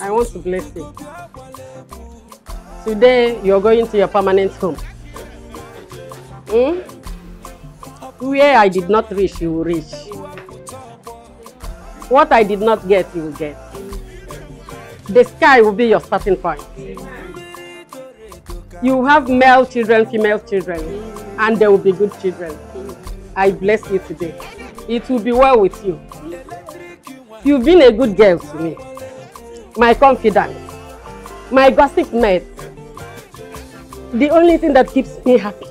I want to bless you. Today, you're going to your permanent home. Where I did not reach, you will reach. What I did not get, you will get. The sky will be your starting point. You have male children, female children, and they will be good children. I bless you today. It will be well with you. You've been a good girl to me. My confidant, my gossip mate, the only thing that keeps me happy.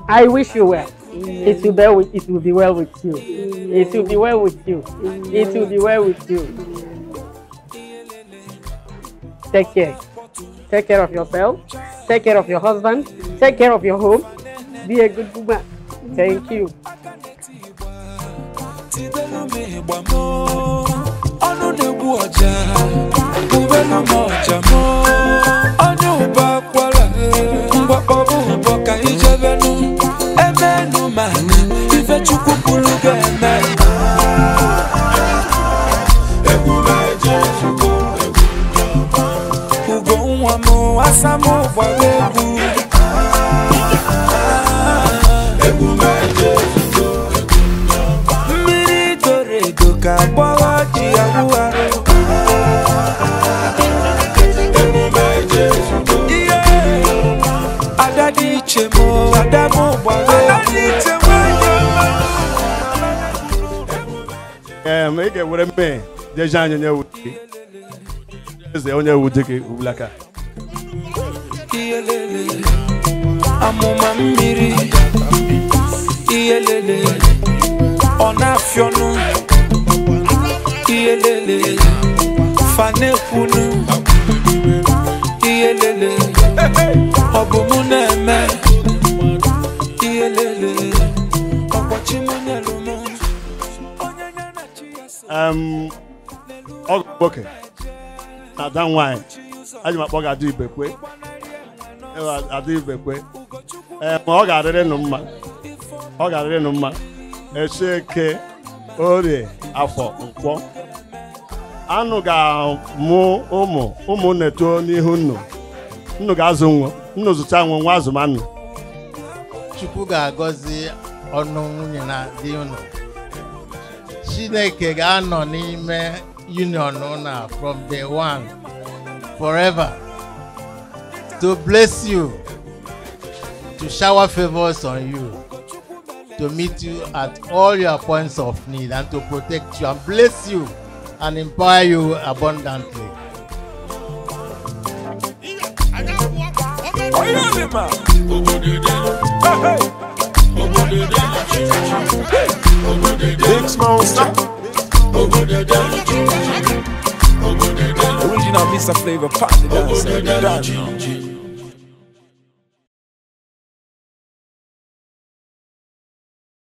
I wish you well. It will be well with you. It will be well with you. It will be well with you. Take care. Take care of yourself. Take care of your husband. Take care of your home. Be a good woman. Thank you. Amụma mmiri iyelele ọ na-afịọnụ iyelele fanekwunu iyelele ọ bụ mụ na-eme iyelele ọkpọchi mụ nyelu mụ onye ya na chi ya so. Ọgọ nwoke na ada nwanyị aji m akpọ gị Ada Ibekwe. Ada Ibekwe, ma ọ ga-adịrị nụ mma, ọ ga-adịrị nụ mma. Eke, Orie, Afọ, Nkwọ. Anụ ga-amụ ụmụ, ụmụ na-eto n'ihu nnu. Nnu ga-azụ nwa, nnu zụcha nwa, nwa azụma nnu. Chukwu ga-agọzi ọnụ nwunye na di unu. Chineke ga-anọ n'ime union unu from day one forever to bless you, to shower favors on you, to meet you at all your points of need, and to protect you and bless you and empower you abundantly. Big small stop. Original Mr. Flavor, party dancer.